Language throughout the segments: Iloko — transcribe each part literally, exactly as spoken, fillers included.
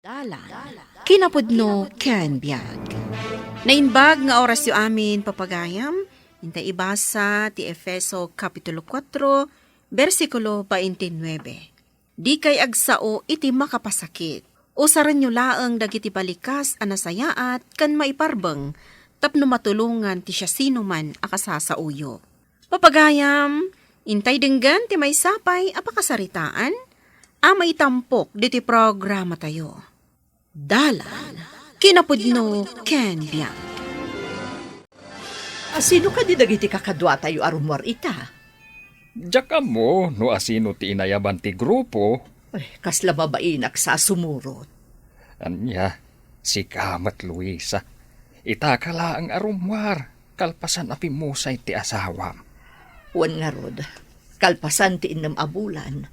Dalan, kinapudno ken biag. Naimbag nga orasyo amin, papagayam, intay ibasa ti Efeso Kapitulo kuatro, bersikulo twenty-nine. Dikay agsao iti makapasakit. Usarenyo laeng dagiti balikas a nasayaat ken maiparbeng tapno matulongan ti siasinoman a kasasaoyo. Papagayam, intay denggen ti maysa pay a pakasaritaan a maitampok ditoy programatayo. Dalan, kinapudno ken biag. Asino kadi dagiti kakaduatayo a rummuar ita? Diak ammo no asino ti inayaban ti grupo. Ay, kasla mabainak sa sumurot. Ania, sika met, Luisa. Itaka laeng a rummuar, kalpasan a pimmusay ti asawam. Wen ngarud, kalpasan ti innem a bulan,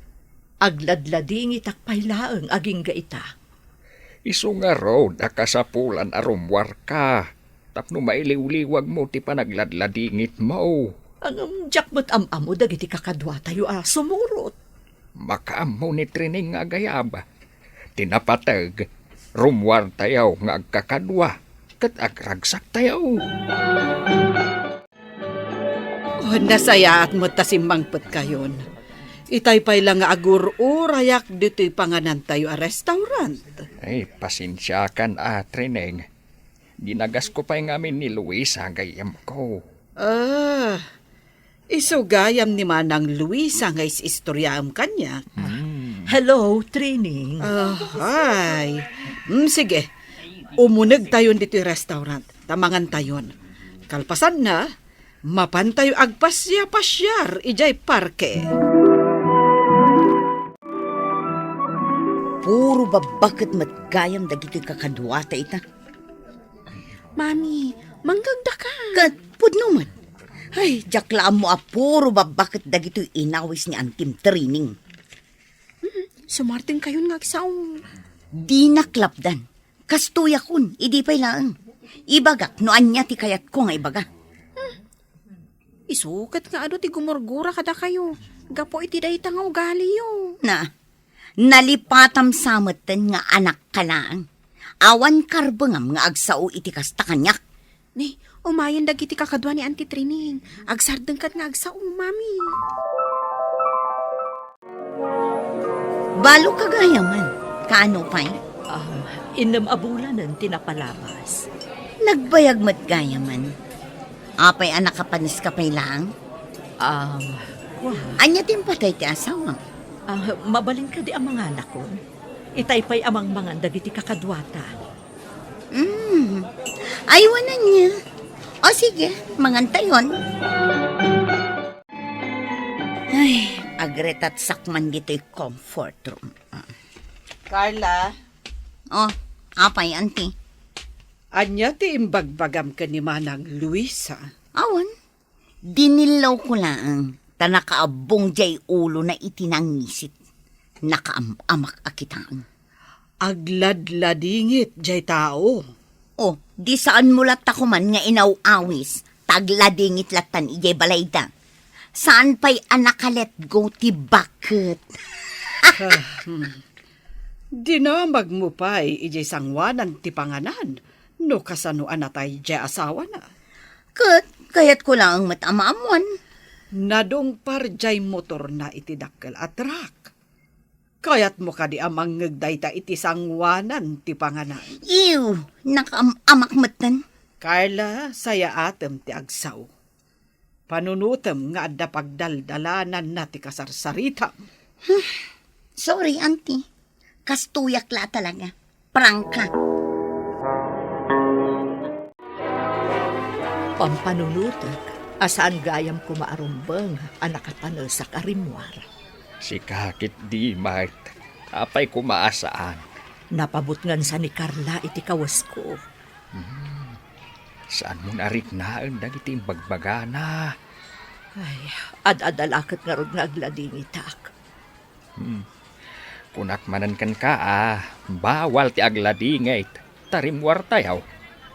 agladladingitak pay laeng agingga ita. Isu ngarud a kasapulan a rummuarka, tapno mailiwliwagmo ti panagladladingitmo. Ngem diak met am-ammo dagiti kakaduatayo a sumurot. Makaammo ni Trining nga agayab. Ti napateg, rummuartayo nga agkakadua, ket agragsaktayo. Oh, nasayaat met ta simmangpetkayon. Itay pay la nga agur-urayak ditoy panganantayo a restaurant. Ay, pasensiakan a, Trining. Ginagasko pay ngamin ni Luisa, gayyemko. Ah, isu gayam ni Manang Luisa nga is-istoryaem kaniak. Hmm. Hello, Trining. Ah, hi. Hmm, sige. Umunegtayon ditoy restaurant. Ta mangantayon. Kalpasanna, mapantayo agpasiar-pasiar idiay parke. Puro babbaket met gayam dagitoy kakaduata ita. Mami, mangngegdaka. Ket pudno met. Ay, diak la ammo a puro babbaket dagitoy inawis ni Antim Trining. Hmm, sumartengkayon nga agsao. Dinak lapdan. Kastoyakon, idi pay laeng. Ibagak no ania ti kayatko nga ibaga. Isu ket nga adu ti gumurgura kadakayo gapu iti dayta nga ugaliyo. Na, nalipatam sa metten nga anakka laeng. Awan karbengam nga agsao iti kasta kaniak. Ni, umayen dagiti kakadua ni Auntie Trining. Agsardengkan nga agsao, Mami. Balo ka gayamen. Kaano pay? Ah, innem a bulanen ti napalabas. Nagbayag met gayamen. Apay a nakapaneska pay laeng? Um, wa. Ania ti impatay ti asawam? Ah, mabalin kadi a manganakon? Itay pay a mangmangan dagiti kakaduata. Mm. Ay, wen ania. O sige, mangantayon. Ay, agretatsak man ditoy comfort room. Carla? Oh, apay, Auntie? Ania ti imbagbagam ken ni Manang Luisa? Awan. Dinillawko laeng, ta nakaabbong diay ulona iti nangisit. Nakaam-amak a kitaen. Agladladingit diay tao. Oh, di saanmo latta koman nga inaw-awis, ta agladingit lattan idiay balayda. Saan pay a nakaletgo ti baket. Ah, hmm. Dinamagmo pay idiay sangoanan ti panganan, no kasano a natay diay asawana. Ket kayatko laeng met a maammuan. Nadungpar diay motorna iti dakkel a truck. Kayatmo kadi a mangngeg dayta iti sangoanan ti panganan? Ew, nakaam-amak metten. Carla, sayaatem ti agsao. Panunotem nga adda pagdaldalananna ti kasarsaritam. Hmm. Sorry, Auntie. Kastoyak la talaga. Prangka. Pampanunotek a saan gayam koma a rumbeng a nakapanesak a rimmuar. Sika ketdi met, apay koma a saan? Napabutngansa ni Carla iti kawesko. Hmm. Saanmon a riknaen dagiti imbagbagana. Ay, ad-adda la ket ngarud nga agladingitak. Hmm. Kunak manen kenka a bawal ti agladingit ta rimmuartayo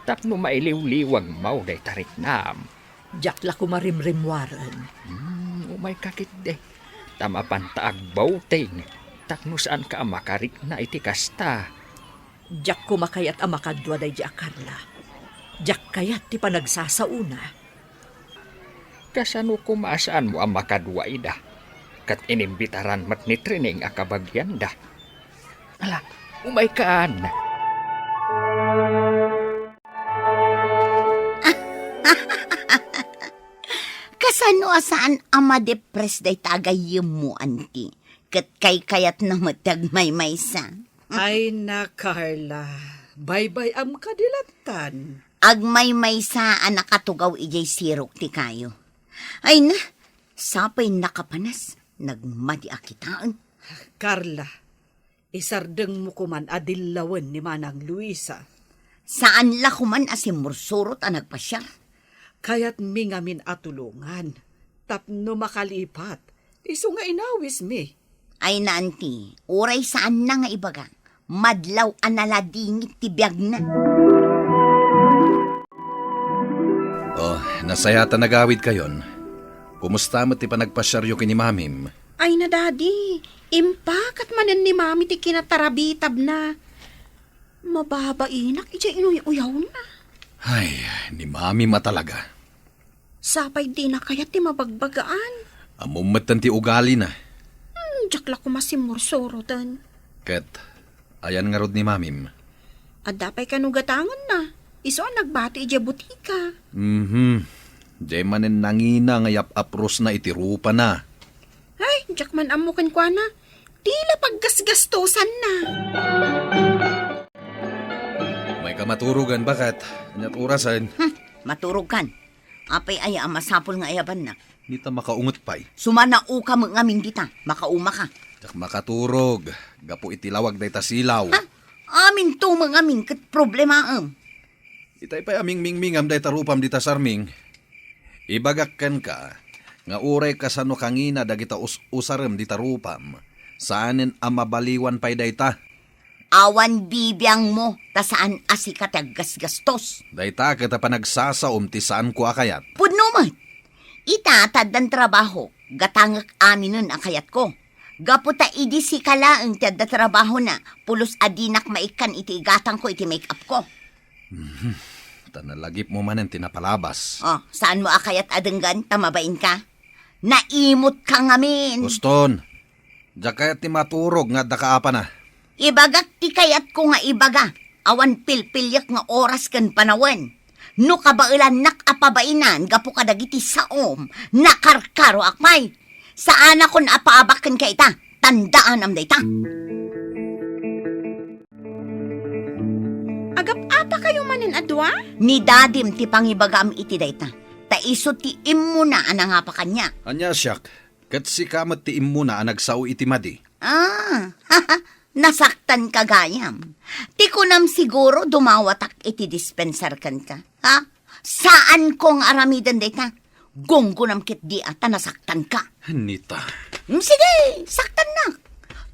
tapno mailiwliwagmo dayta riknam. Diak la koma rimrimmuaren. Hmm, umayka ketdi. Ta mapanta agbauting tapno saanka a makarikna iti kasta. Diak koma kayat a makadua daydi a Carla. Diak kayat ti panagsasaona. Kasano koma a saanmo a makadua ida? Ket inimbitaran met ni Trineng a kabagianda. Ala, umaykan. Kasano a saan a madepres dayta a gayyemmo, anti? Ket kaykayatna met ti agmaymaysa. Ay na, Carla. Baybay-am kadi lattan. Agmaymaysa a nakatugaw idiay sirok ti kayo. Ay na, sapay nakapanas, nagmadi a kitaen. Carla, isardengmo koman a dillawen ni Manang Luisa. Saan la koman a simmursurot a nagpasiar. Kayatmi ngamin a tulongan tapno makalipat. Isu nga inawismi. Ay na, anti, uray saanna nga ibaga, madlaw a naladingit ti biagna. Oh, nasayaat a nagawidkayon. Kumusta met ti panagpasiaryo ken ni Mamim? Ay na, Daddy, impakat manen ni Mami ti kinatarabitabna. Mababainak idiay inuy-uyawna. Ay, ni Mamim a talaga. Sapay dina kayat ti mabagbagaan. Ammom metten ti ugalina. Hmm, diak la koma simmursuroten. Ket, ayan ngarud ni Mamim? Adda pay kano gatangenna. Isu a nagbati idiay butika. Mhm. Diay manen nangina nga yap-aprosna iti rupana. Ay, diak man ammo kenkuana. Ti la paggasgastosanna. Umayka maturogen, baket. Ania't orasen? Hmm, maturogkan. Apay aya a masapul nga ayabannak? Nita, makaunget pay. Sumanaoka met ngamin dita, makaumaka. Diak makaturog, gapu iti lawag dayta silaw. Ha? Aminto met ngamin ket problemaem. Itay pay a mingmingmingam dayta rupam dita sarming. Ibagak kenka nga uray kasano kangina dagita us-usarem dita rupam, saanen a mabaliwan pay dayta. Awan bibiangmo ta saan a sika ti aggasgastos. Dayta ket a panagsasaom ti saanko a kayat. Pudno met. Ita ta addan trabaho, gatangek aminen a kayatko. Gapu ta idi sika laeng ti adda trabahona, pulos a dinak maikkan iti igatangko iti make-upko. Mhm. Ta nalagipmo manen ti napalabas. Oh, saanmo a kayat a denggen ta mabainka? Naimutka ngamin. Uston, diak kayat ti maturog nga adda kaapana. Ibagak ti kayatko nga ibaga, awan pilpiliek nga oras ken panawen. No kabaelannak a pabainan gapu kadagiti saom, nakarkaroak pay. Saanakon a paabak kenka ita, tandaanam dayta. Agap-apakayo manen a dua? Ni dadim ti pangibagam iti dayta, ta isu ti immuna a nangapa kaniak. Ania siak, ket sika met ti immuna a nagsao iti madi. Ah, nasaktanka gayam. Ti kunam siguro dumawatak iti dispenser kenka. Ha? Saanko nga aramiden dayta. Gunggonam ketdi a ta nasaktanka. Nita. Mm, sige, saktannak.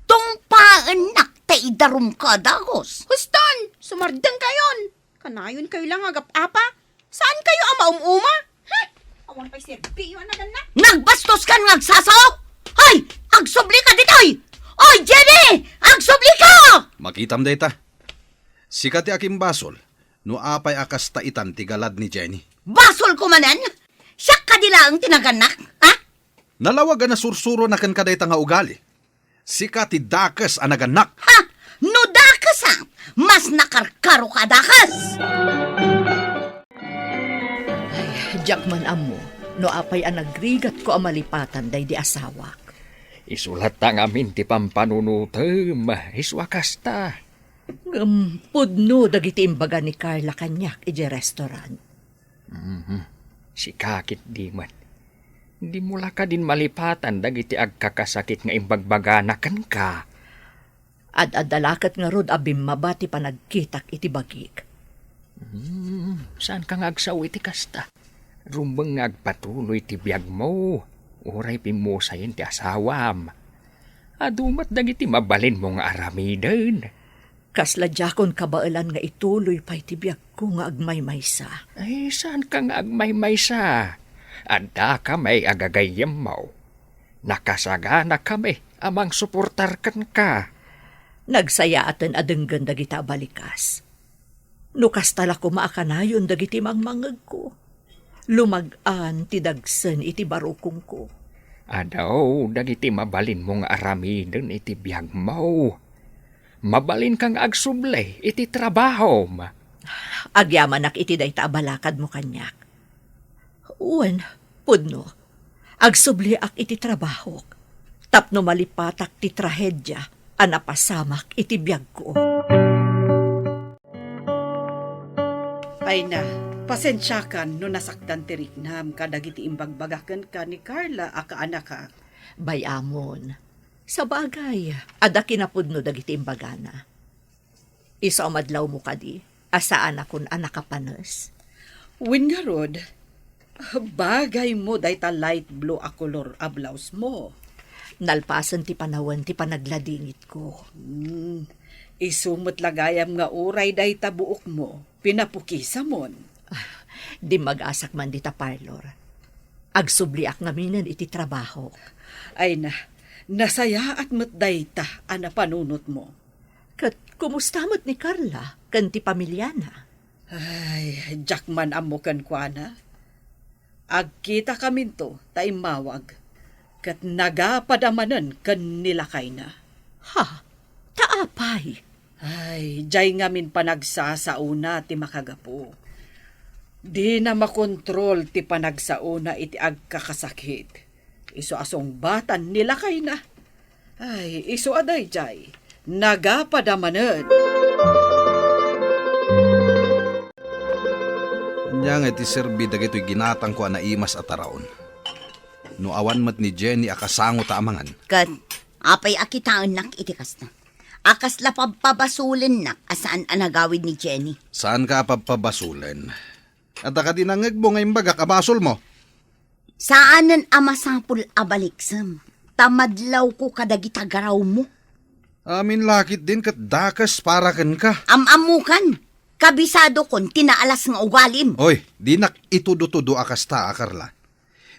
Tungpaennak ta idarumka a dagus. Huston, sumardengkayon. Kanayonkayo la nga agap-apa. Saankayo a maum-uma? Hmm! Awan pay serbiyo a nagannak. Nagbastos kan nga agsasaok! Hoy! Agsublika ditoy! Oy, Jenny! Agsublika! Makitam dayta. Sika ti akimbasol no apay a kasta itan ti galad ni Jenny. Basolko manen? Siak kadi laeng ti nagannak, ha? Nalawag a nasursuronak kenka dayta nga ugali. Sika ti dakes a nagannak. Ha? No dakesak, mas nakarkaroka a dakes. Ay, diak man ammo no apay a nagrigatko a malipatan daydi asawak. Isu latta ngamin ti pampanunotem, isu a kasta. Ngem pudno dagiti imbaga ni Carla kaniak idiay restaurant. Mhm. Sika ketdi met. Dimo la kadin malipatan dagiti agkakasakit nga imbagbagana kenka. Ad-adda la ket ngarud a bimmaba ti panagkitak iti bagik. Hmm, saanka nga agsao iti kasta? Rumbeng nga agpatuloy ti biagmo, uray pimmusayen ti asawam. Adu met dagiti mabalinmo nga aramiden. Kasla diakon kabaelan nga ituloy pay ti biagko nga agmaymaysa. Ay, saanka nga agmaymaysa? Addakami a gagayyemmo. Nakasaganakami a mangsuportar kenka. Nagsayaaten a denggen dagita a balikas. No kasta la koma a kanayon dagiti mangmangngegko, lumag-an ti dagsen iti barukongko. Adu dagiti mabalinmo nga aramiden iti biagmo. Mabalinka nga agsubli iti trabahom. Agyamanak iti dayta a balakadmo kaniak. Wen, pudno, agsubliak iti trabahok tapno malipatak ti trahedia a napasamak iti biagko. Ay na, pasensiakan no nasaktan ti riknam kadagiti imbagbagak kenka ni Carla a kaanakak. Bay-amon, sabagay, adda kinapudno dagiti imbagana. Isu a madlawmo kadi a saanakon a nakapanes? Wen ngarud, bagaymo dayta light blue a kolor a blousemo. Nalpasen ti panawen ti panagladingitko. Hmm, isu met la gayam nga uray dayta buokmo, pinapukisamon. Ah, dimmagasak man dita parlor. Agsubliak ngaminen iti trabaho. Ay na, nasayaat met dayta a napanunotmo. Ket kumusta met ni Carla ken ti pamiliana? Ay, diak man ammo kenkuana. Agkitakaminto ta immawag, ket nagapada manen ken ni lakayna. Ha? Ta apay? Ay, diay ngamin panagsasaona ti makagapu. Dina makontrol ti panagsaona iti agkakasakit. Isu a sungbatan ni lakayna. Ay, isu a daydiay, nagapada manen. Ania nga iti serbi dagitoy ginatangko a naimas a taraon? No awan met ni Jenny a kasango ta amangan. Ket apay a kitaennak iti kasta? A kasla pabpabasulennak a saan a nagawid ni Jenny? Saanka a pabpabasulen. Adda kadi nangngegmo nga imbagak a basolmo? Saanen a masapul a baliksem ta madlawko kadagita garawmo. Amin la ketdin ket dakes para kenka. Am-ammokan, kabisadokon ti naalas nga ugalim. Oy, dinak itudo-tudo a kasta a Carla.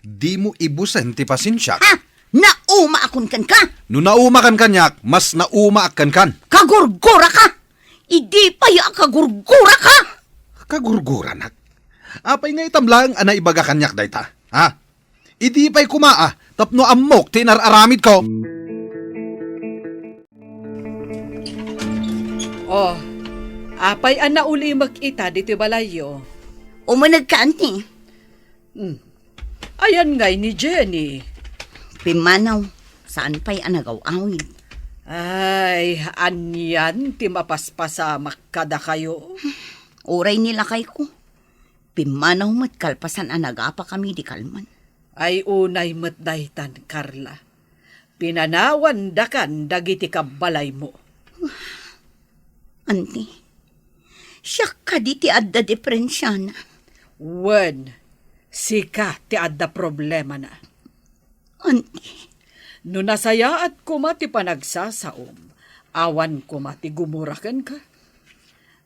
Dimo ibusen ti pasensiak. Ha? Naumaakon kenka? No naumakan kaniak, mas naumaak kenkan. Kagurguraka! Idi pay a kagurguraka! Kagurguranak? Apay nga itam laeng a naibaga kaniak dayta, ha? Idi pay koma a, tapno ammok ti inar-aramidko. Oh, apay a naulimek ita ditoy balayyo? Umunegka, anti. Hmm. Ayan ngay ni Jenny? Pimmanaw, saan pay a nagaw-awid. Ay, anian ti mapaspasamak kadakayo? Uray ni lakayko. Pimmanaw met kalpasan a nagapakami di kalman. Ay, unay met daytan, Carla. Pinanawandakan dagiti kabbalaymo. Anti, siak kadi ti adda diferensiana? Wen, sika ti adda problemana. Anti. No nasayaat koma ti panagsasaom, awan koma ti gumura kenka.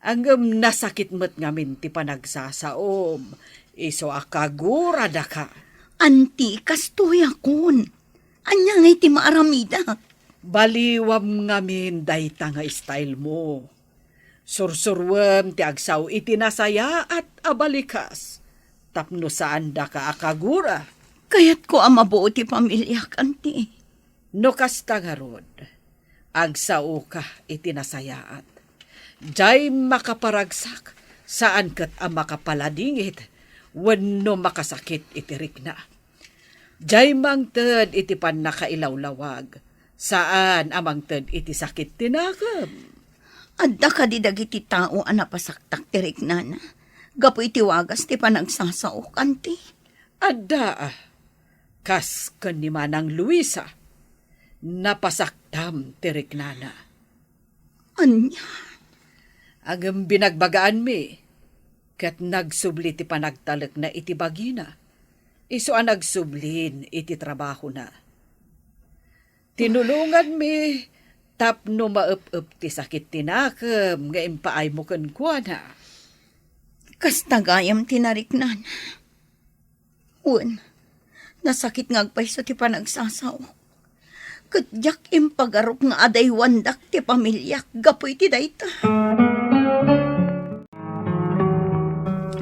Ngem nasakit met ngamin ti panagsasaom, isu a kaguradaka. Anti, kastoyakon. Ania ngay ti maaramidak? Baliwam ngamin dayta nga style mo. Sursuruem ti agsao iti nasayaat a balikas tapno saandaka a kagura. Kayatko a mabuo ti pamiliak, anti. No kasta ngarud, agsaoka iti nasayaat. Diay makaparagsak, saan ket a makapaladingit wenno makasakit iti rikna. Diay mangted iti pannakailawlawag, saan a mangted iti sakit ti nakem. Adda kadi dagiti tao a napasaktak ti riknana gapu iti wagas ti panagsasaok, anti? Adda, a. Kas ken ni Manang Luisa, napasaktam ti riknana. Ania? Ngem binagbagaanmi, ket nagsubli ti panagtalekna iti bagina. Isu a nagsublin iti trabahona. Tinulonganmi tapno maep-ep ti sakit ti nakem nga impaaymo kenkuana. Kasta gayam ti nariknana. Wen, nasakit nga agpayso ti panagsasaok. Ket diak impagarok nga adaywandak ti pamiliak gapu iti dayta.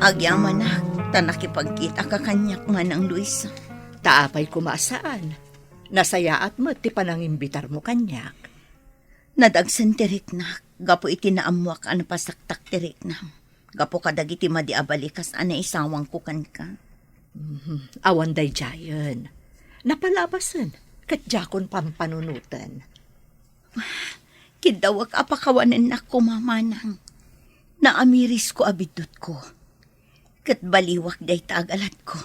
Agyamanak ta nakipagkitaka kaniak, Manang Luisa. Ta apay koma a saan? Nasayaat met ti panangimbitarmo kaniak. Nadagsen ti riknak gapu iti naammoak a napasaktak ti riknam gapu kadagiti madi a balikas a naisawangko kenka. Mhm. Awan daydiayen. Napalabasen ket diakon pampanunoten. Kiddawek a pakawanennak koma, Manang. Naamirisko a biddutko. Ket baliwak dayta a galatko.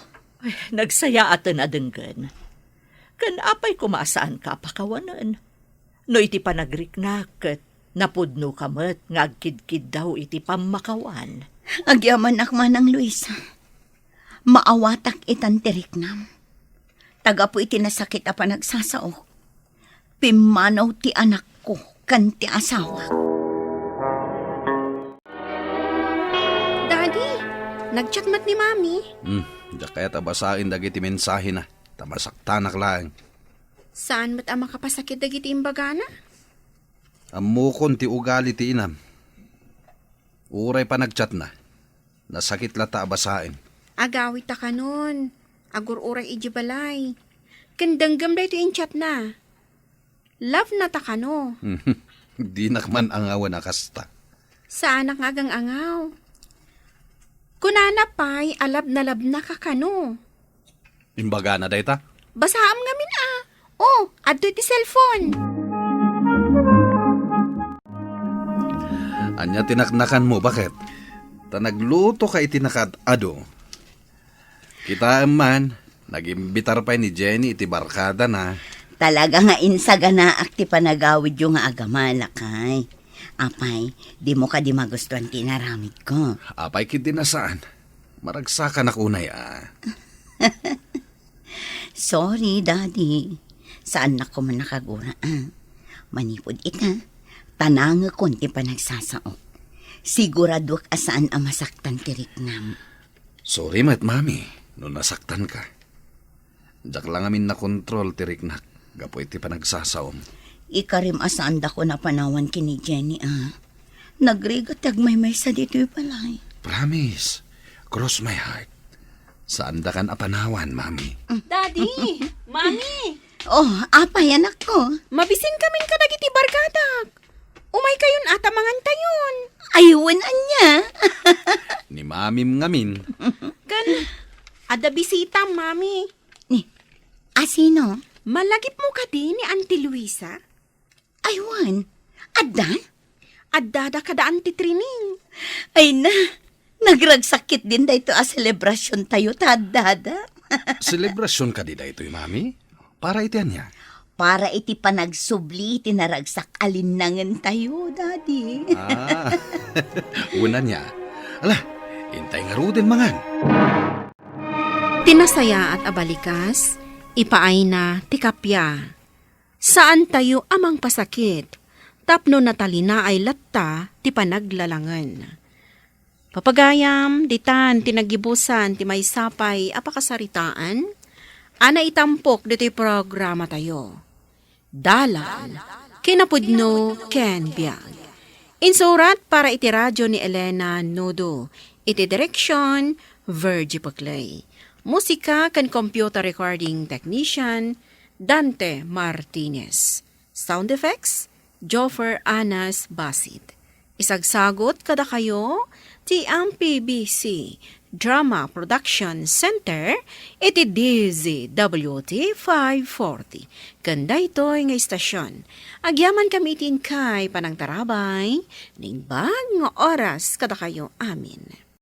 Ay, nagsayaaten a denggen. Ken apay koma a saanka a pakawanen? No iti panagriknak ket napudnoka met nga agkidkiddaw iti pammakawan. Agyamanak, Manang Luisa. Maawatak itan ti riknam. Ta gapu iti nasakit a panagsasaok, pimmanaw ti anakko ken ti asawak. Daddy, nagchat met ni Mami. Hmm, diak kayat a basaen dagiti mensahena, ta masaktanak laeng. Saan met a makapasakit dagiti imbagana? Ammokon ti ugali ti inam. Uray panagchatna, nasakit latta a basaen. Agawidta kanon, agur-uray idiay balay. Ken denggem daytoy inchatna. Love na ta kano. Dinak man angawen a kasta. Saanak nga agang-angaw. Kunana pay a love na love na ka kano. Imbagana dayta? Basaam ngamin a. Oh, adto iti cellphone. Ania ti naknakanmo, baket? Ta nagluto ka iti nakaad-ado. Kitaem man, nagimbitar pay ni Jenny iti barkadana. Talaga nga insaganaak ti panagawidyo nga agamalakay. Apay, dimo kadi magustuan ti inaramidko? Apay, ket di na saan. Maragsakanak unay a. Sorry, Daddy. Saannak koma nakagura, a. Manipud ita, tanangekon ti panagsasaok. Siguraduak a saan a masaktan ti riknam. Sorry met, Mami, no nasaktanka. Diak la ngamin nakontrol ti riknak gapu iti panagsasaom. Ikarim a saandakon a panawan ken ni Jenny, a. Nagrigat ti agmaymaysa ditoy balay. Promise, cross my heart. Saandakan a panawan, Mami. Daddy! Mami! Oh, apay, anakko? Mabisinkamin kadagiti barkadak. Umaykayon a ta mangantayon. Ay, wen, ania? Ni Mamim ngamin. Ken, adda bisitam, Mami. Ni, a sino? Malagipmo kadi ni Auntie Luisa? Ay, wen. Adda? Addada kada Auntie Trining. Ay na, nagragsak ketdin daytoy a selebrasiontayo ta addada. Selebrasion kadi daytoy, Mami? Para iti ania? Para iti panagsubli iti naragsak a linnangentayo, Daddy. Ah, wen ania. Ala, intay ngaruden mangan. Ti nasayaat a balikas, ipaayna ti kappia. Saantayo a mangpasakit tapno natalinaay latta ti panaglalangen. Papagayam, ditan ti nagibusan ti maysa pay a pakasaritaan a naitampok ditoy programatayo. Dalan, kinapudno ken biag. Insurat para iti radyo ni Elena Nudo, iti direksyon, Virgie Peclay. Musika ken computer recording technician, Dante Martinez. Sound effects, Joffer Anas Basit. Isagsagut kadakayo ti M P B C Drama Production Center iti D Z W T five forty. Ken daytoy nga istasion, agyamankami iti inkay panangtarabay, naimbag nga oras kadakayo amin.